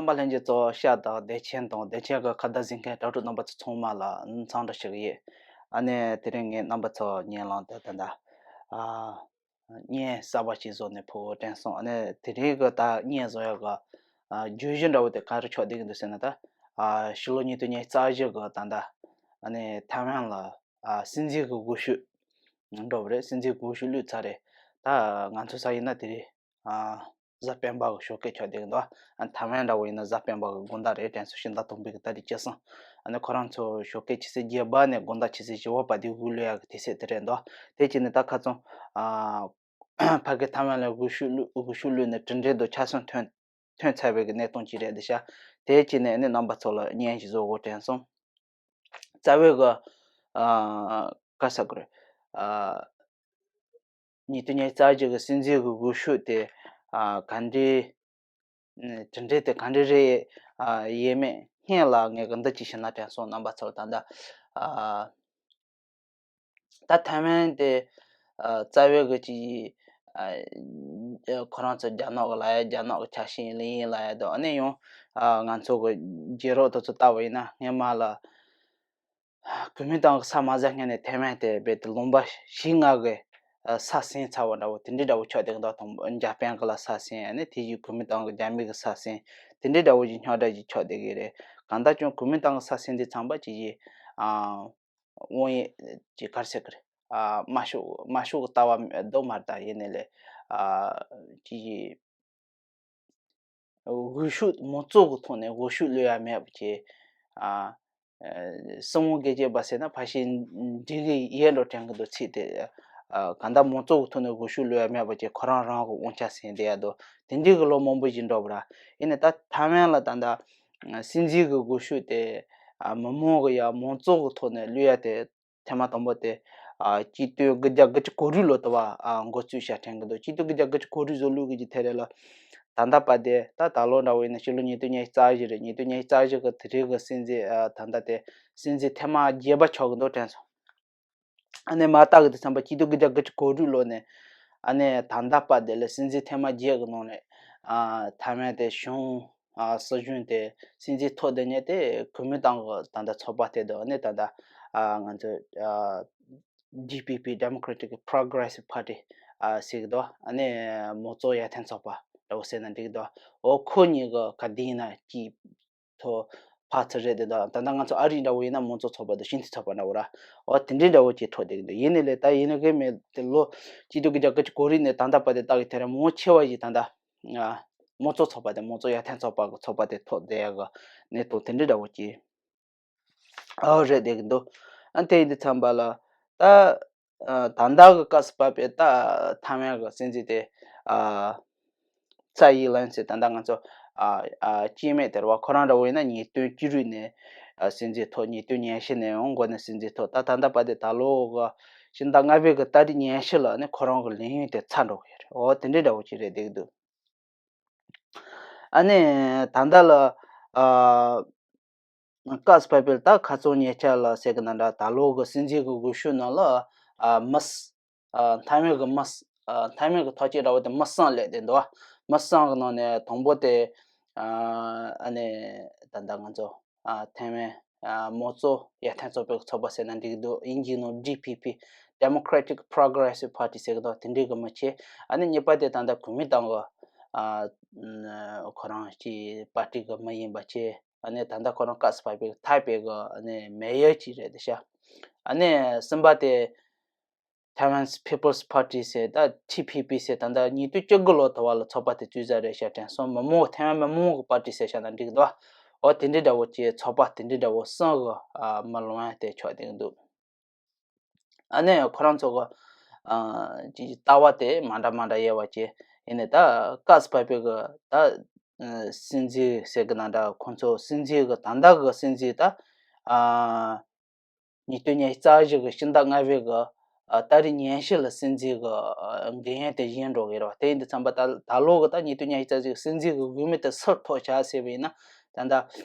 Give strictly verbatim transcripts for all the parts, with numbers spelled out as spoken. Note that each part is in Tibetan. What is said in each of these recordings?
རྣམ་པ་ལྷན་རྒྱས་ཚོ་ཤ་དང་བདེ་ཆེན་དང་བདེ་ཆེན་གྱི་ཁ་བརྡ་གཟིགས་མཁན་དྲ་གྲོགས་རྣམ་པ་ཚོ་ཚང་མ་ལ་འཚམས་འདྲི་ཞུ་གི་ཡིན། ཨ་ནི་དེ་རིང་ངས་རྣམ་པ་ཚོ་ཉན་ལང་དུ་ད་ལྟ་ཨ་བརྙན་གསར་པ་ཞིག་བཟོ་ནས་ཕུལ་དྲན་སོང་། ཨ་ནི་དེ་རིང་གི་ད་བརྙན་བཟོ་ཡག་གི་ཨ་བརྗོད་གཞི་འདྲ་བོ་དེ་ག་རེ་ཆགས་བསྡད་ཀྱི་འདུག་ཟེར་ན། ད་ཨ་ཕྱི་ལོ་ཉིས་སྟོང་ཉི་ཤུ་རྩ་བཞི་གི་ད་ལྟ་ཨ་ནི་ཐའེ་ཝན་ལ་ཨ་སྲིད་འཛིན་གྱི་འོས་ཤོག་འགྲོ་བ་རེད། སྲིད་འཛིན་གྱི་འོས་ཤོག་བླུགས་ཚར་རེད། ད་ང་ཚོ་ས་ཡིན་ན་དེ་རིང་ཨ་གཟའ་སྤེན་པ་གི་ཞོགས་ཀས་ཆགས་བསྡད་ཀྱི་འདུག་ཨ་ཐའེ་ཝན་འདྲ་བོ་ཡིན་ན་གཟའ་སྤེན་པ་གི་དགོང་དག་རེད་དྲན་སོང་། ཕྱི་ཟླ་དང་པོའི་གི་ཏ་རིག་བཅུ་གསུམ། ཨ་ནི་ཁོ་རང་ཚོ་ཞོགས་ཀས་ཆུ་ཚོད་བརྒྱད་པ་ནས་དགོང་དག་ཆུ་ཚོད་བཞི་པ་བར་དུ་འོས་བླུག་ཡག་གི་དུས་ཚོད་དེ་རེད་འདུག་དེ་བྱས་ནས་ད་ཁ་སང་ཨ་ཕ་གི་ཐའེ་ཝན་ལ་འོས་ཤོག་བླུགས་འོས་ཤོག་བླུགས་ནས་གྲུབ་འབྲས་དང་ཆ་ཚང་ཐོན་ཐོན་ཚར་བའི་གི་གནས་སྟངས་ཅིག་རེད་འདི་ཤག་དེ་བྱས་ནས་ཨ་ནི་རྣམ་པ་ཚོ་ལ་བརྙན་ཞིག་བཟོ་དགོས་དྲན་སོང་། རྩ་བའི་གི་ཨ་ག་ཟེར་དགོས་རེད། ཨ་ཉིས་སྟོང་ཉི་ཤུ་རྩ་གཅིག་གི་སྲིད་འཛིན་གྱི་འོས་ཤོག་དེ་ཨ་ག་འདྲའི་ཨ་གྲུབ་འབྲས་དེ་ག་འདྲ་རེད་ཨ་ཡས་མས་སྔོན་ལ་ངས་གི་འདི་ཅིག་བཤད་ན་དྲན་སོང་། རྣམ་པ་ཚོ་ད་ལྟ་ཨ་ད་ཐའེ་ཝན་དེ་ཨ་རྩ་བའི་གི་ཅིག་ཨ་ཁོ་རང་ཚོ་རྒྱ་ནག་གི་ལབ་ཡ་རྒྱ་ནག་གི་ཆ་ཤས་ལ་ཡིན་ལབ་ཡ་དང་། ཨ་ནི་ཡང་ཨ་ང་ཚོ་གི་རྒྱལ་རབས་དེ་ཚོ་ལྟ་བ་ཡིན་ན་སྔོན་མ་ལ་གོ་མིན་ཏང་གི་ས་མ་ཟ་སྔོན་ནས་ཐའེ་ཝན་དེ་རྦད་དེ་ལུང་པ་བཞི་ལྔ་གི་ཨ་ས་ཟིན་ཚར་བ་འདྲ་བོ་དེ་འདྲའི་འདྲ་བོ་ཆགས་བསྡད་ཀྱི་འདུག་དང་པོ་འཇར་པན་གི་ལ་ས་ཟིན། ཨ་ནི་དེ་བཞིན་གོ་མིན་ཏང་གི་རྒྱ་མི་གི་ས་ཟིན། དེ་འདྲའི་འདྲ་བོ་ཞིག་རྙོག་དྲ་ཞིག་ཆགས་བསྡད་ཀྱི་རེད། གང་ལྟར་ཀྱང་གོ་མིན་ཏང་གི་ས་ཟིན་དུས་ཙམ་པ་ཅིག་ཅིག་ཨ་དབང་ཡོད་ཅིག་ག་རེ་ཟེར་གི་རེད། ཨ་དམར་ཤོག་དམར་ཤོག་གི་ལྟ་བ་འདུག་མ་རེད། ད་ཡིན་ནའི་ལས་ཨ་ཅིག་ཅིག་འོས་ཤོག་མང་གཙོ་གི་ཐོག་ནས་འོས་ཤོག་བླུག་ཡ་མེད་པ་བྱས། ཨ་ཨ་སྲིད་དབང་སྒེར་གཅོད་པ་ཟེར་ན་ཕལ་ཆེར་འགྲིག་གི་ཡོད་འགྲོ་དྲན་གི་འདུག་ཚིག་དེ་ཨ་གང་ལྟར་མང་གཙོ་གི་ཐོག་ནས་འོས་ཤོག་བླུག་ཡ་མེད་པ་བྱས་ཁོ་རང་རང་གི་དབང་ཆ་ཟིན་བསྡད་ཡ་འདུག་དེ་འདྲའི་གི་ལོ་མང་པོ་ཞིག་འགྲོ་བ་ར། ཡིན་ནའི་ད་ཐའེ་ཝན་ལ་ད་ལྟ་སྲིད་འཛིན་གི་འོས་ཤོག་དེ་ཨ་མི་མང་གི་ཡ་མང་གཙོ་གི་ཐོག་ནས་བླུག་ཡ་དེ་ཐེངས་མ་དང་པོ་དེ་ཨ་གཅིག་སྟོང་དགུ་བརྒྱ་དགུ་བཅུ་གོ་དྲུག་ལོ་དུ་བ་ཨ་འགོ་བཙུགས་བྱས་དྲན་གི་འདུག་གཅིག་སྟོང་དགུ་བརྒྱ་དགུ་བཅུ་གོ་དྲུག་བཟོ་ལུགས་གི་ཅིག་དེ་རེད་ལ། ད་ལྟ་བར་དེ་ད་ད་ལོ་འདྲ་བོ་ཡིན་ན་ཕྱི་ལོ་ཉིས་སྟོང་ཉི་ཤུ་རྩ་བཞི་རེད། ཉིས་སྟོང་ཉི་ཤུ་རྩ་བཞི་གི་དེ་རིང་གི་སྲིད་འཛིན་ཨ་ད་ལྟ་དེ་སྲིད་འཛིན་ཐེངས་མ་བརྒྱད་པ་ཆགས་གི་འདུག་དྲན་སོང་། ཨ་ནི་མ་བརྟག་གི་དུས་ཙམ་པ་གཅིག་སྟོང་དགུ་བརྒྱ་དགུ་བཅུ་གོ་དྲུག་ལོ་ནས་ཨ་ནི་ད་ལྟ་བར་དེ་ལ་སྲིད་འཛིན་ཐེངས་མ་བརྒྱད་གི་ནང་ནས་ཨ་ཐའེ་ཝན་དེ་གཞུང་ཨ་སྲིད་གཞུང་དེ་སྲིད་འཛིན་ཐོབ་བསྡད་མཁན་དེ་གོ་མིན་ཏང་གི་ད་ལྟ་ཚོགས་པ་དེ་དང་ཨ་ནི་ད་ལྟ་ཨ་ང་ཚོ་ཨ་ཌི་པི་པི་Democratic Progressive Party ཨ་ཟེར་གི་འདུག་ཨ་ནི་མང་གཙོ་ཡར་ཐོན་ཚོགས་པ་འདྲ་བོ་ཟེར་ན་འགྲིག་གི་འདུག་འོ་ཁོ་གཉིས་གི་ག་དུས་ཡིན་ན་གཅིག་ཐོག་ཕར་ཚུར་རེད་དེ་འདུག་ད་ལྟ་ང་ཚོ་ཨ་རི་འདྲ་བོ་ཡིན་ན་མང་གཙོ་ཚོགས་པ་དང་སྤྱི་འཐུས་ཚོགས་པ་འདྲ་བོ་ར། འོ་དེ་འདྲའི་འདྲ་བོ་ཅིག་འཕྲོད་བསྡད་ཀྱི་འདུག་ཡིན་ནའི་ལས་ད་ཡིན་ན་གི་མེད་དེ་ལོ་གཅིག་སྟོང་དགུ་བརྒྱ་དགུ་བཅུ་གོ་དྲུག་ནས་ད་ལྟ་བར་དེ་བལྟ་གི་དེ་རིང་མང་ཆེ་བ་ཞིག་ད་ལྟ་ཨ་མང་གཙོ་ཚོགས་པ་དེ་མང་གཙོ་ཡར་ཐོན་ཚོགས་པ་གི་ཚོགས་པ་དེ་ཐོབ་བསྡད་ཡག་གི་གནས་སྟངས་དེ་འདྲའི་འདྲ་བོ་ཅིག་ཨོ་རེད་བསྡད་ཀྱི་འདུག་ཨ་དེ་ཡིན་དུས་ཙམ་པ་ལ་ད་ཨ་ད་ལྟ་གི་སྐབས་སུ་བབས་པའི་ད་ཐའེ་ཝན་གི་སྲིད་འཛིན་དེ་ཨ་ཚའེ་ཡིན་ལན་ཟེར་ད་ལྟ་ང་ཚོ་ཨ་ཨ་སྐྱེ་དམན་དེ་རེད་བ། ཁོ་རང་འདྲ་བོ་ཡིན་ན་ཉིས་སྟོང་བཅུ་དྲུག་ནས་ཨ་སྲིད་འཛིན་ཐོབ། ཉིས་སྟོང་ཉི་ཤུ་ནས་ཡང་འགོ་ནས་སྲིད་འཛིན་ཐོབ། ད་ད་ལྟ་བར་དེ་ད་ལོ་གི་ཕྱི་ཟླ་ལྔ་པའི་གི་ཏ་རིག་ཉི་ཤུ་ལ་ནི་ཁོ་རང་གི་ལས་ཡུན་དེ་ཚར་འགྲོ་གི་ཡོད་རེད། འོ་དེ་འདྲའི་འདྲ་བོ་ཅིག་རེད་བསྡད་ཀྱི་འདུག་ཨ་ནི་ད་ལྟ་ལ་ཨ་སྐབས་སུ་བབས་པའི་ད་ཁ་སང་ཉེ་ཆར་ལ་ཟེར་གི་ན་འདྲ་ད་ལོ་གི་སྲིད་འཛིན་གི་འོས་ཤོག་ནང་ལ་ཨ་མི་ཨ་ཐའེ་ཝན་གི་མི་ཨ་ཐའེ་ཝན་གི་ཐོག་གཅིག་འདྲ་བོ་དེ་མི་གསུམ་སླེབས་བསྡད་འདུག་མི་གསུམ་གི་ནང་ནས་དང་པོ་དེ་ཨ་ཨ་ནི་ད་ལྟ་ང་ཚོ་ཨ་ཐའེ་ཝན་ཨ་མང་གཙོ་ཡར་ཐོན་ཚོགས་པའི་ཚོགས་པ་ཟེར་ན་འགྲིག་འདུག་དབྱིན་ཇིའི་ནང་ཌི་པི་པི་Democratic Progressive Party ཟེར་གི་འདུག་དེ་འདྲའི་གི་མི་ཆེ། ཨ་ནི་གཉིས་པ་དེ་ད་ལྟ་གོ་མིན་ཏང་གི་ཨ་ཁོ་རང་གི་པར་ཊི་གི་མི་ཡིན་པ་ཆེ། ཨ་ནི་ད་ལྟ་ཁོ་རང་སྐབས་སུ་བབས་པའི་ཐའེ་པེ་གི་ཨ་ནི་མེ་ཡར་ཅིག་རེད་དེ་ཤག་ཨ་ནི་གསུམ་པ་དེ་Taiwan's People's Party ཟེར་ད་ཊི་པི་པི་ཟེར་ད་ལྟ་ཉིས་སྟོང་བཅུ་དགུ་ལོ་དུ་བ་ལ་ཚོགས་པ་དེ་བཙུགས་ས་རེད་ཤག་དྲན་སོང་། མི་མང་ཐའེ་ཝན་མི་མང་གི་པར་ཊི་ཟེར་ཤག་ན་འགྲིག་འདུག་འོ་དེ་འདྲའི་འདྲ་བོ་ཅིག་ཚོགས་པ་དེ་འདྲའི་འདྲ་བོ་གསུམ་གི་ཨ་མི་ལོན་དེ་ཆགས་བསྡད་ཀྱི་འདུག་ཨ་ནི་ཁོ་རང་ཚོ་གི་ཨ་ཅིག་ལྟ་བ་དེ་མ་འདྲ་མ་འདྲ་ཡོད་པ་ཅིག་ཡིན་ནའི་ད་སྐབས་སུ་བབས་པའི་གི་ད་ཨ་སྲིད་འཛིན་ཟེར་གི་ན་འདྲ། ཁོང་ཚོ་སྲིད་འཛིན་གི་ད་ལྟ་གི་སྲིད་འཛིན་ད་ཨ་ཉིས་སྟོང་ཉི་ཤུ་རྩ་བཞི་གི་ཕྱི་ཟླ་ལྔ་པའི་གི་ཨ་ཏ་རིག་ཉི་ཤུ་ལ་སྲིད་འཛིན་གི་ཨ་འགན་དེ་བཞེས་འགྲོ་གི་རེད་བ། དེ་ཡིན་དུས་ཙམ་པ་ད་ད་ལོ་གི་ད་ཉིས་སྟོང་ཉི་ཤུ་རྩ་བཞི་གི་སྲིད་འཛིན་གི་འོས་མི་དེ་སུར་ཐོབ་བྱ་ཟེར་བ་ཡིན་ན་ད་ལྟ་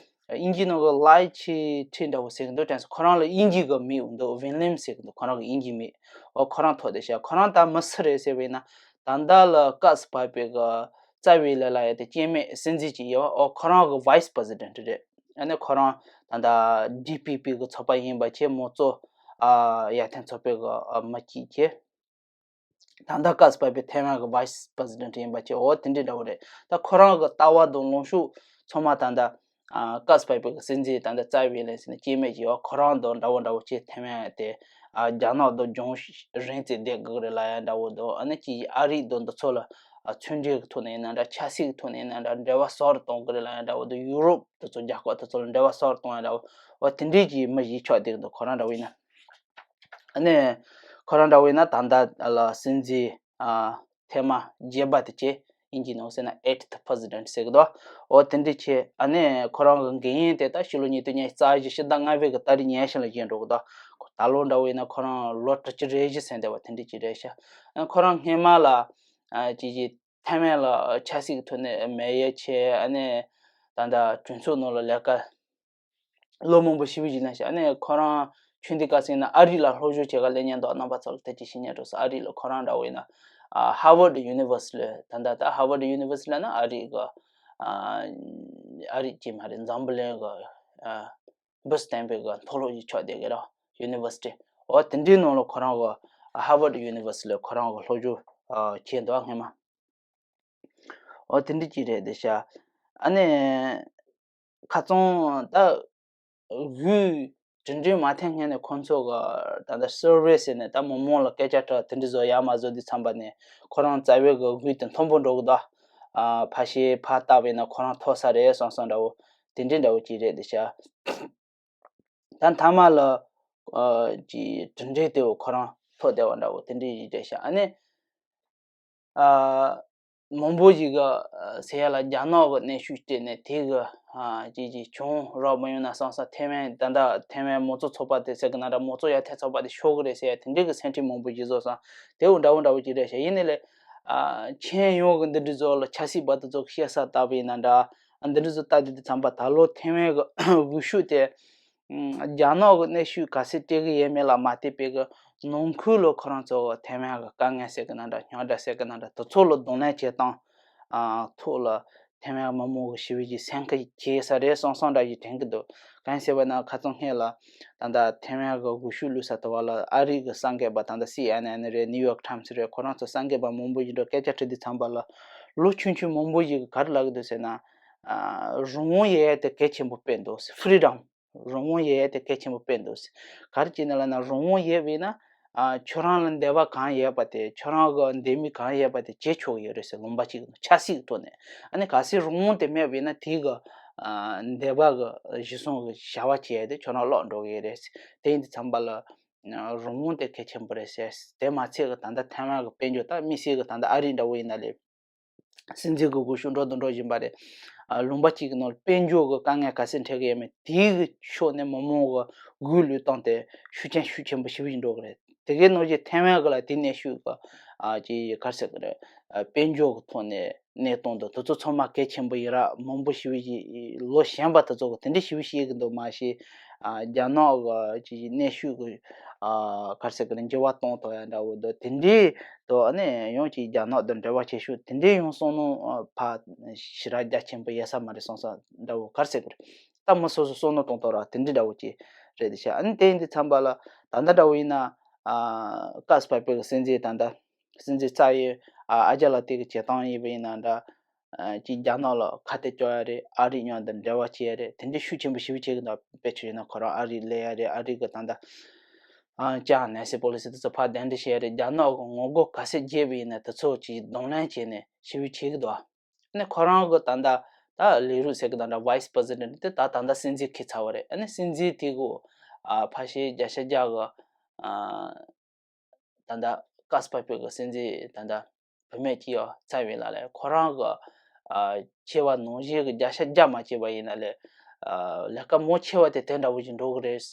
དབྱིན་ཇིའི་ནང་གི་ལའི་ཆི་ཁྲི་འདྲ་བོ་ཟེར་གི་འདུག་དྲན་སོང་། ཁོ་རང་ལ་དབྱིན་ཇི་གི་མི་འདུག་ཝིན་ལིམ་ཟེར་གི་འདུག་ཁོ་རང་གི་དབྱིན་ཇི་མི། འོ་ཁོ་རང་ཐོབ་བསྡད་ཤག་ཁོ་རང་ད་མི་སུ་རེད་ཟེར་བ་ཡིན་ན་ད་ལྟ་ལ་སྐབས་སུ་བབས་པའི་གི་ ཙའི་ཝེ་ལེ་ལབ་ཡ་དེ་སྐྱེ་དམན་སྲིད་འཛིན་ཅིག་ཡོད། ཨོ་ཁོ་རང་གི་vice president རེད། ཨ་ནི་ཁོ་རང་ད་ལྟ་ཌི་པི་པི་གི་ཚོགས་པ་ཡིན་པ་བྱས། མང་གཙོ་ཨ་ཡར་ཐོན་ཚོགས་པའི་གི་ཨ་མི་གཅིག་བྱས། ད་ལྟ་ཀ་སི་པ་པའི་ཐའེ་ཝན་གི་vice president ཡིན་པ་བྱས། འོ་དེ་འདྲའི་འདྲ་བོ་རེད། ད་ཁོ་རང་གི་ལྟ་བ་དང་ལངས་ཕྱོགས་ཚང་མ་ད་ལྟ་ཨ་ཀ་སི་པ་པའི་གི་སྲིད་འཛིན་ད་ལྟ་ཙའི་ཝེ་ལེན་ཟེར་ནས་སྐྱེ་དམན་ཅིག་ཡོད། ཁོ་རང་དང་འདྲ་བོ་འདྲ་བོ་བྱས། ཐའེ་ཝན་དེ་ཨ་རྒྱ་ནག་དང་འབྱུང་རིང་ཙམ་བསྡད་དགོས་རེད་ལབ་ཡ་འདྲ་བོ་དང་། ཨ་ནི་ཅིག་ཨ་རི་དང་འདི་ཚོ་ལ་ཨ་མཚོན་འབྲེལ་གི་ཐོག་ནས་ཡིན་ན་འདྲ། ཆབ་སྲིད་ཀྱི་ཐོག་ནས་ཡིན་ན་འདྲ། འབྲེལ་བ་སོར་གཏོང་དགོས་རེད་ལབ་ཡ་འདྲ་བོ་དང་། ཡུ་རོབ་དེ་ཚོ་རྒྱལ་ཁབ་དེ་ཚོ་ལ་འབྲེལ་བ་སོར་གཏོང་ཡ་འདྲ་བོ། འོ་དེ་འདྲའི་གི་མི་ཞིག་ཆགས་བསྡད་ཀྱི་འདུག་ཁོ་རང་འདྲ་བོ་ཡིན་ན། ཨ་ནི་ཁོ་རང་འདྲ་བོ་ཡིན་ན་ད་ལྟ་ལ་སྲིད་འཛིན་ཨ་ཐེངས་མ་བརྒྱད་པ་དེ་བྱས། དབྱིན་ཇིའི་ནང་ཟེར་ན་eighth president ཟེར་གི་འདུག་འོ་དེ་འདྲ་བྱས། ཨ་ནི་ཁོ་རང་གི་འགན་ཡིན་དེ་ད་ཕྱི་ལོ་ཉིས་སྟོང་ཉི་ཤུ་རྩ་བཞི་ཕྱི་ཟླ་ལྔ་པའི་གི་ཏ་རིག་ཉི་ཤུ་ལ་བཞེས་འགྲོ་གི་འདུག་ད་ལོ་འདྲ་བོ་ཡིན་ན་ཁོ་རང་ལོ་དྲུག་ཅུ་རེ་བཞི་ཟིན་བསྡད་པ་དེ་འདྲ་ཅིག་རེད་ཤག་ཨ་ཁོ་རང་སྔས་མ་ལ་ཨ་ཅིག་ཅིག་ཐའེ་ཝན་ལ་ཆབ་སྲིད་ཀྱི་ཐོག་ནས་མེད་ཡ་བྱས། ཨ་ནི་ད་ལྟ་གྲོས་ཚོགས་ནང་ལ་ལས་ཀ་ལོ་མང་པོ་ཞེ་པོ་ཞིག་གནང་ཤག་ཨ་ནི་ཁོ་རང་ཆུང་དུས་སྐབས་སུ་ཡིན་ན་ཨ་རི་ལ་སློབ་སྦྱོང་བྱེད་ག་སླེབས་མཁན་འདུག་རྣམ་པ་ཚོ་ལ་ཐུགས་རྗེ་ཆེ་ཞུ་སྙིང་འདོད་སོང་། ཨ་རི་ལ་ཁོ་རང་འདྲ་བོ་ཡིན་ན་ཨ་Harvard University ལ། ད་ལྟ་ད་Harvard University ལ་ན་ཨ་རི་གི་ཨ་ཨ་རི་གཅིག་མ་རེད། འཛམ་བུ་གླིང་གི་ཨ་འབུ་སྟོན་པའི་གི་མཐོ་སློབ་ཅིག་ཆགས་བསྡད་ཀྱི་རེད། University འོ་དེ་འདྲའི་ནང་ལ་ཁོ་རང་གི་Harvard University ལ་ཁོ་རང་གི་སློབ་སྦྱོང་ཨ་བྱས་འདུག་སྔས་མ། འོ་དེ་འདྲ་ཅིག་རེད་བསྡད་ཤག་ཨ་ནི་ཁ་རྩང་ད་དབུས་གྲུབ་འབྲས་མ་ཐོན་སྔོན་ནས་ཁོང་ཚོ་གི་ད་ལྟ་survey ཟེར་ནས་ད་མི་མང་ལ་སྐད་ཆ་དྲི་དེ་འདྲ་བཟོ་ཡ་མ་བཟོ་དུས་ཙམ་པ་ནས་ཁོ་རང་རྩ་བའི་གི་དབུས་དེ་མཐོན་པོ་འགྲོ་གི་འདུག་ཨ་ཕལ་ཆེར་ཕར་བལྟས་པ་ཡིན་ན་ཁོ་རང་མཐོ་ས་རེད་བསམ་བསམ་འདྲ་བོ་དེ་འདྲའི་འདྲ་བོ་ཅིག་རེད་བསྡད་ཤག་ད་མཐའ་མ་ལ་ཨ་ཅིག་གྲུབ་འབྲས་དེ་བོ་ཁོ་རང་ཐོབ་བསྡད་པ་འདྲ་བོ་དེ་འདྲ་ཞིག་རེད་ཤག་ཨ་ནི་ཨ་མང་པོ་ཞིག་གི་ཨ་ཟེར་ཡ་ལ་རྒྱ་ནག་གི་གནོན་ཤུགས་སྤྲད་ནས་དེ་གི་ཨ་ཅིག་ཅིག་བྱུང་རོགས་མ་ཡོང་ན་བསམ་བསམ། ཐའེ་ཝན་ད་ལྟ་ཐའེ་ཝན་མང་གཙོ་ཚོགས་པ་དེ་ཟེར་གི་ན་འདྲ། མང་གཙོ་ཡར་ཐོན་ཚོགས་པ་དེ་ཤོར་གི་རེད་ཟེར་ཡ་དེ་འདྲའི་གི་སེམས་ཁྲལ་མང་པོ་ཞིག་བཟོ་བསམ། དེ་བོ་འདྲ་བོ་འདྲ་བོ་ཅིག་རེད་ཤག་ཡིན་ནའི་ལས་ཨ་ཁྱོན་ཡོངས་གི་འདི་འདྲ་བཟོ་ལ་ཆབ་སྲིད་པ་དེ་ཚོ་གི་བཤད་ས་ལྟ་བུ་ཡིན་ན་འདྲ། འདི་འདྲ་ཚོ་ལྟ་དུས་དུས་ཙམ་པ་ད་ལོ་ཐའེ་ཝན་གི་འོས་ཤོག་དེ་རྒྱ་ནག་གི་གནོན་ཤུགས་ག་ཚད་སྤྲད་གི་ཡོད་མེད་ལ་མ་ལྟོས་པའི་གི་ནང་ཁུལ་ལ་ཁོ་རང་ཚོ་གི་ཐའེ་ཝན་གི་དཀའ་ངལ་ཟེར་གི་ན་འདྲ། རྙོག་དྲ་ཟེར་གི་ན་འདྲ། དེ་ཚོ་ལ་གདོང་ལེན་བྱེད་སྟངས་ཐོག་ལ་ཐའེ་ཝན་མི་མང་གི་ཞི་བའི་གི་སེམས་ཁུར་བྱེད་ས་རེད་བསམ་བསམ་འདྲ་ཞིག་དྲན་གི་འདུག་གང་ཡིན་ཟེར་བ་ན་ཁ་རྩང་སྔོན་ལ་ད་ལྟ་ཐའེ་ཝན་གི་འོས་ཤོག་བླུགས་ས་དེ་བ་ལ་ཨ་རི་གི་གསར་འགོད་པ་ད་ལྟ་སི་ཨེན་ཨེན་རེད། ནིའུ་ཡོག་ཊའིམ་སི་རེད། ཁོ་རང་ཚོ་གསར་འགོད་པ་མང་པོ་ཞིག་འགྲོ་སྐད་ཆ་དྲི་དུས་ཙམ་པ་ལ་ལོ་ཆུང་ཆུང་མང་པོ་ཞིག་གིས་ག་རེ་ལབ་གི་འདུག་ཟེར་ན། ཨ་རང་དབང་ཡོད་ཡ་དེ་གལ་ཆེན་པོ་དཔེ་འདུག freedom རང་དབང་ཡོད་ཡ་དེ་གལ་ཆེན་པོ་དཔེ་འདུག་ག་རེ་བྱས་ན་ལབ་ན་རང་དབང་ཡོད་པ་ཡིན་ན་ཨ་ཁྱོད་རང་ལ་འདོད་པ་གང་ཡོད་པ་དེ། ཁྱོད་རང་གི་འདོད་མི་གང་ཡོད་པ་དེ་བྱེད་ཆོག་གི་ཡོད་རེད་ཟེར། ལུང་པ་གཅིག་གི་ནང་ཆབ་སྲིད་ཀྱི་ཐོག་ནས། ཨ་ནི་གལ་སྲིད་རང་དབང་དེ་མེད་པ་ཡིན་ན་དེ་གི་ཨ་འདོད་པ་གི་གཞི་བཟུང་གི་བྱ་བ་བྱེད་ཡ་དེ་ཁྱོད་རང་ལོག་འགྲོ་གི་ཡོད་རེད་ཟེར། དེ་ཡིན་དུས་ཙམ་པ་ལ་ཨ་རང་དབང་དེ་གལ་ཆེན་པོ་རེད་ཟེར། དེ་མ་ཚད་གི་ད་ལྟ་ཐའེ་ཝན་གི་དཔལ་འབྱོར་ད་དམིགས་བསལ་གི་ད་ལྟ་ཨ་རི་འདྲ་བོ་ཡིན་ན་ལས། སྲིད་འཛིན་གྱི་འོས་ཤོག་འགྲོ་དང་འགྲོ་བཞིན་པ་རེད། ཨ་ལུང་པ་གཅིག་གི་ནང་ལ་དཔལ་འབྱོར་གྱི་དཀའ་ངལ་ག་ཚད་འཕྲད་ཀྱི་ཡོད་མེད་དེའི་གི་ཕྱོགས་ནས་མི་མང་གི་འོས་བློས་བཏང་སྟེ་ཤུགས་རྐྱེན་ཤུགས་ཆེན་པོ་ཞེ་པོ་ཞིག་འགྲོ་གི་རེད། དེ་གའི་ནང་བཞིན་ཐའེ་ཝན་གྱི་ལ་དེ་གནོན་ཤུགས་ཀྱི་ཨ་ཅིག་ག་རེ་ཟེར་གི་རེད། ཨ་དཔལ་འབྱོར་གྱི་ཐོག་ནས་གནོན་སྟངས་དང་དེ་ཚོ་ཚང་མ་གལ་ཆེན་པོ་ཡིན་ར། མང་པོ་ཞེ་པོ་ཞིག་ལོ་གཞོན་པ་དེ་ཚོ་གི་དེ་འདྲ་ཞེ་པོ་ཞིག་གི་འདུག་མ་གཞི་ཨ་རྒྱ་ནག་གི་ཅིག་གནོན་ཤུགས་ཀྱི་ཨ་ག་རེ་ཟེར་གི་རེད། འགྱུར་བ་གཏོང་ཐུབ་ཡ་འདྲ་བོ་འདུག་དེ་འདྲའི་དོ་ཨ་ནི་ཡང་ཅིག་རྒྱ་ནག་དང་འབྲེལ་བ་བྱེད་ཤུགས་དེ་འདྲའི་ཡང་བསམ་མནོ་ཨ་ཕར་ཞེ་དྲག་རྒྱ་ཆེན་པོ་ཡོད་ས་མ་རེད་བསམ་ས་འདྲ་བོ་ག་རེ་ཟེར་དགོས་རེད། ད་མི་སོ་སོ་བསམ་མནོ་གཏོང་སྟངས་ར་དེ་འདྲའི་འདྲ་བོ་ཅིག་རེད་དེ་ཤག་ཨ་ནི་དེ་ཡིན་དུས་ཙམ་པ་ལ་ད་ལྟ་འདྲ་བོ་ཡིན་ན་ཨ་ཀ་སི་པ་པེ་གི་སྲིད་འཛིན་ད་ལྟ་སྲིད་འཛིན་རྩ་ཡི་ཨ་ཨ་ཇ་ལ་ཏི་གི་བྱེད་སྟངས་ཡིན་པ་ཡིན་ན་འདྲ། ཨ་ཅིག་རྒྱ་ནག་ལ་ཁ་གཏད་གཅོག་ཡ་རེད། ཨ་རི་མཉམ་དུ་འབྲེལ་བ་བྱེད་ཡ་རེད། དེ་འདྲའི་ཤུགས་ཆེན་པོ་ཞེ་པོ་བྱེད་གི་འདུག་དཔེ་ཆ་བཞག་ན་ཁོ་རང་ཨ་རི་སླེབས་ཡ་རེད། ཨ་རི་གི་ད་ལྟ་ཨ་ཅག་ནན་སི་པོ་ལི་སི་དེ་ཚོ་ཕར་གདན་འདྲེན་བྱེད་ཡ་རེད། རྒྱ་ནག་གི་ངོ་རྒོལ་ག་ཚད་རྒྱས་པ་ཡིན་ན་དེ་ཚོ་ཅིག་གདོང་ལེན་བྱས་ནས་ཞེ་པོ་བྱེད་གི་འདུག་ཨ་ནི་ཁོ་རང་གི་ད་ལྟ་ད་ལས་རོགས་ཟེར་གི་ད་ལྟ་vice president དེ་ད་ད་ལྟ་སྲིད་འཛིན་འཁྱེར་ཚར་བ་རེད། ཨ་ནི་སྲིད་འཛིན་དེ་གི་ཨ་ཕལ་ཆེར་བརྒྱ་ཆ་བརྒྱ་གི་ཨ། ད་ལྟ་ཀ་སི་པ་པེ་གི་སྲིད་འཛིན་ད་ལྟ་བུད་མེད་ཅིག་ཡོད། ཚའེ་ཝེན་ལགས་ལ་ཁོ་རང་གི་ཨ་ཆེ་བ་ནང་བཞིན་གི་བརྒྱ་ཆ་བརྒྱ་མ་བྱས་པ་ཡིན་ན་ལས་ཨ་ལས་ཀ་མང་ཆེ་བ་དེ་དེ་འདྲ་བོ་ཞིག་འགྲོ་གི་རེད་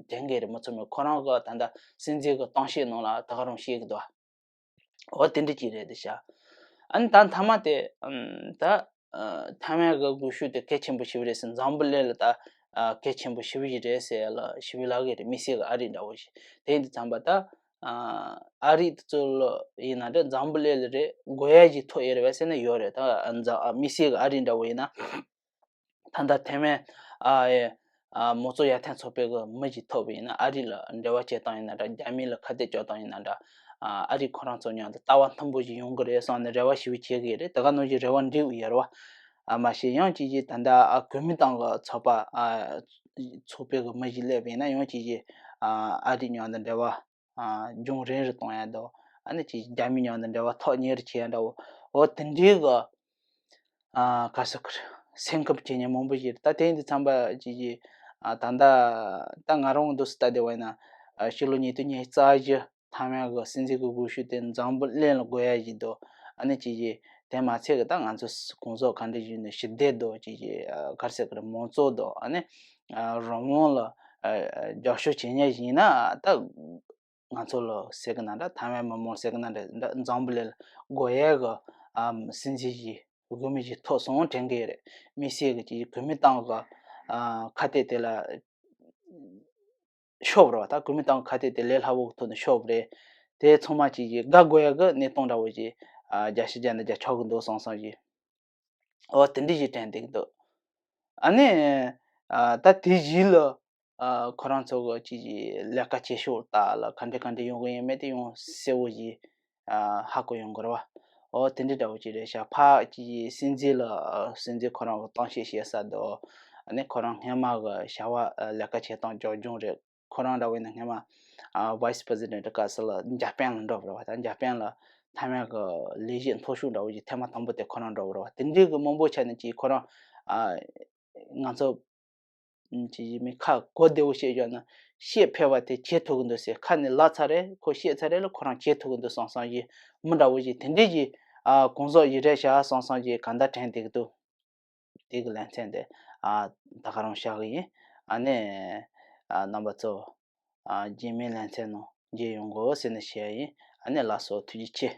དྲན་གི་རེད། མི་ཚོ་མི་ཁོ་རང་གི་ད་ལྟ་སྲིད་འཛིན་གི་གཏམ་བཤད་ནང་ལ་ད་ག་རང་བཤད་གི་འདུག་འོ་དེ་འདྲ་ཅིག་རེད་དེ་ཤག་ཨ་ནི་ད་མཐའ་མ་དེ་ཨམ་ད་ཨ་ཐའེ་ཝན་གི་འོས་ཤོག་དེ་གལ་ཆེན་པོ་ཞིག་རེད་ཟེར། འཛམ་བུ་གླིང་ལ་ད་ཨ་གལ་ཆེན་པོ་ཞེ་པོ་ཞིག་རེད་ཟེར་ལ་ཞེ་པོ་ལབ་གི་རེད། དམིགས་བསལ་གི་ཨ་རི་འདྲ་བོ་ཞིག་དེ་ཡིན་དུས་ཙམ་པ་ད་ ཨ་ཨ་རི་དེ་ཚོ་ལ་ཡིན་ན་འདྲ་འཛམ་བུ་གླིང་ལ་རེད་དགོས་ཡ་ཞིག་ཐོབ་ཡོད་རེད་བས་ཟེར་ན་ཡོད་རེད། ད་འཛམ་དམིགས་བསལ་གྱི་ཨ་རི་འདྲ་བོ་ཡིན་ན། ད་ལྟ་དེ་མིན་ཨ་ཨེ་ཨ་མང་གཙོ་ཡར་ཐོན་ཚོགས་པའི་གི་མི་ཞིག་ཐོབ་པ་ཡིན་ན་ཨ་རི་ལ་འབྲེལ་བ་བྱེད་སྟངས་ཡིན་ན་འདྲ། རྒྱ་མི་ལ་ཁ་གཏད་གཅོག་སྟངས་ཡིན་ན་འདྲ། ཨ་ཨ་རི་ཁོ་རང་ཚོ་མཉམ་དུ་ལྟ་བ་མཐུན་པོ་ཞིག་ཡོང་གི་རེད་བསམ་ནས་རེ་བ་ཞེ་པོ་བྱེད་ཀྱི་རེད། དེ་ག་ནང་བཞིན་རེ་བ་འགྲིག་ཡོད་རེད་བ། ཨ་མ་གཞི་ཡང་ཅིག་ཅིག་ད་ལྟ་ཨ་གོ་མིན་ཏང་གི་ཚོགས་པ་ཨ་ཚོགས་པའི་གི་མི་ཞིག་སླེབས་པ་ཡིན་ན་ཡང་ཅིག་ཅིག་ཨ་ཨ་རི་མཉམ་དུ་འབྲེལ་བ་ཨ་འབྱུང་རིང་རུ་གཏོང་ཡ་དང་། ཨ་ནི་ཅིག་རྒྱ་མི་མཉམ་དུ་འབྲེལ་བ་ཐག་ཉེ་རུ་བྱེད་ཡ་འདྲ་བོ། འོ་དེ་འདྲའི་གི་ཨ་ག་ས་གར་སེམས་ཁམས་བྱེད་མཁན་མང་པོ་ཞིག་རེད། ད་དེ་ཡིན་དུས་ཙམ་པ་ཅིག་ཅིག་ཨ་ད་ལྟ་ད་ང་རང་འདུག་སེ་ལྟ་བསྡད་པ་ཡིན་ན་ཨ་ཕྱི་ལོ་ཉིས་སྟོང་ཉི་ཤུ་རྩ་བཞི་མཐའ་མའི་གི་སྲིད་འཛིན་གི་སྒུལ་ཤུགས་དེ་འཛམ་བུ་གླིང་ལ་དགོས་ཡ་ཞིག་འདུག་ཨ་ནི་ཅིག་ཅིག་དེ་མ་ཚད་གི་ད་ང་ཚོ་གོང་ཟོག་ག་འདྲ་ཞིག་ནས་ཞི་བདེ་འདུག་ཅིག་ཅིག་ཨ་ག་རེ་ཟེར་གི་རེད། མང་གཙོ་འདུག་ཨ་ནི་ཨ་རང་དབང་ལ་ཨ་ཨ་རྒྱབ་སྐྱོར་བྱེད་མཁན་ཞིག་ཡིན་ན་ད། ང་ཚོ་ལ་ཟེར་གི་ན་འདྲ། མཐའ་མའི་མི་མང་ཟེར་གི་ན་འདྲ། འཛམ་བུ་གླིང་ལ་དགོས་ཡས་གི་ཨམ་སྲིད་འཛིན་ཞིག་དགོས་མི་ཞིག་ཐོབ་སོང་དྲན་གི་ཡོད་རེད། དམིགས་བསལ་གི་ཅིག་གོ་མིན་ཏང་གི་ཨ་ཁ་གཏད་དེ་ལ་ཤོར་བ་རེད་བ། ད་གོ་མིན་ཏང་གི་ཁ་གཏད་དེ་ལས་སླ་བོ་གི་ཐོག་ནས་ཤོར་བ་རེད། དེ་ཚང་མ་ཅིག་ཅིག་དགའ་དགོས་ཡས་གི་གནས་སྟངས་འདྲ་བོ་ཅིག་ཨ་རྒྱལ་སྤྱི་རྒྱལ་ནང་རྒྱབ་ཆོག་གི་འདུག་བསམ་བསམ་ཞིག་འོ་དེ་འདྲ་ཞིག་དྲན་བསྡད་ཀྱི་འདུག་ཨ་ནི་ཨ་ད་དེ་བཞིན་ལ་ཨ་ཁོ་རང་ཚོ་གི་ཅིག་ཅིག་ལས་ཀ་བྱེད་ཕྱོགས་ལྟ་ལ་ག་འདྲ་ག་འདྲ་ཡོང་གི་ཡིན་མེད་དེ་ཡང་གསལ་བོ་ཞིག་ཨ་ཧ་གོ་ཡོང་གི་རེད་བ། འོ་དེ་འདྲ་འདྲ་བོ་ཅིག་རེད་ཤག་ཕ་ཅིག་ཅིག་སྲིད་འཛིན་ལ་ཨ་སྲིད་འཛིན་ཁོ་རང་གི་གཏམ་བཤད་བྱེད་ས་དང་། ཨ་ནི་ཁོ་རང་སྔན་མ་གི་བྱ་བ་ཨ་ལས་ཀ་བྱེད་སྟངས་རྒྱབ་ལྗོངས་རེད། ཁོ་རང་འདྲ་བོ་ཡིན་ན་སྔན་མ་ཨ་vice president་ག་ས་ལ་འཇར་པན་ལ་འགྲོ་བ་རེད་བ། ད་འཇར་པན་ལ་མཐའ་མའི་གི་ལས་བྱེད་མཐོ་ཤོས་འདྲ་བོ་ཞིག་ཐེངས་མ་དང་པོ་དེ་ཁོ་རང་འགྲོ་བ་རེད་བ། དེ་འདྲའི་གི་མང་པོ་ཆ་ནས་ཅིག་ཁོ་རང་ཨ་ང་ཚོ་ཅིག་མི་ཁ་གོ་བདེ་བོ་བཤད་བཞག་ན་བཤད་ཕེབས་པ་དེ་བྱེད་ཐུབ་ཀྱི་འདུག་ཟེར། ཁ་ནས་ལབ་ཚར་རེད། ཁོ་བཤད་ཚར་རེད་ལ་ཁོ་རང་བྱེད་ཐུབ་ཀྱི་འདུག་བསམ་བསམ་ཞིག་མི་འདྲ་བོ་ཞིག་དེ་འདྲའི་ཞིག་ཨ་གོང་ཟོག་ཞིག་རེད་ཤག་བསམ་བསམ་ཞིག་གང་ལྟར་དྲན་བསྡད་ཀྱི་འདུག་དེ་གི་ལེ་ཚན་དེ་ཨ་ད་ག་རང་བཞག་གི་ཡིན། ཨ་ནི་ཨ་རྣམ་པ་ཚོ་ཨ་རྗེས་མའི་ལེ་ཚན་ནང་མཇལ་ཡོང་དགོས་ཟེར་ནས་བཤད་ཡ་ཡིན། ཨ་ནི་ལགས་སོ། ཐུགས་རྗེ་ཆེ།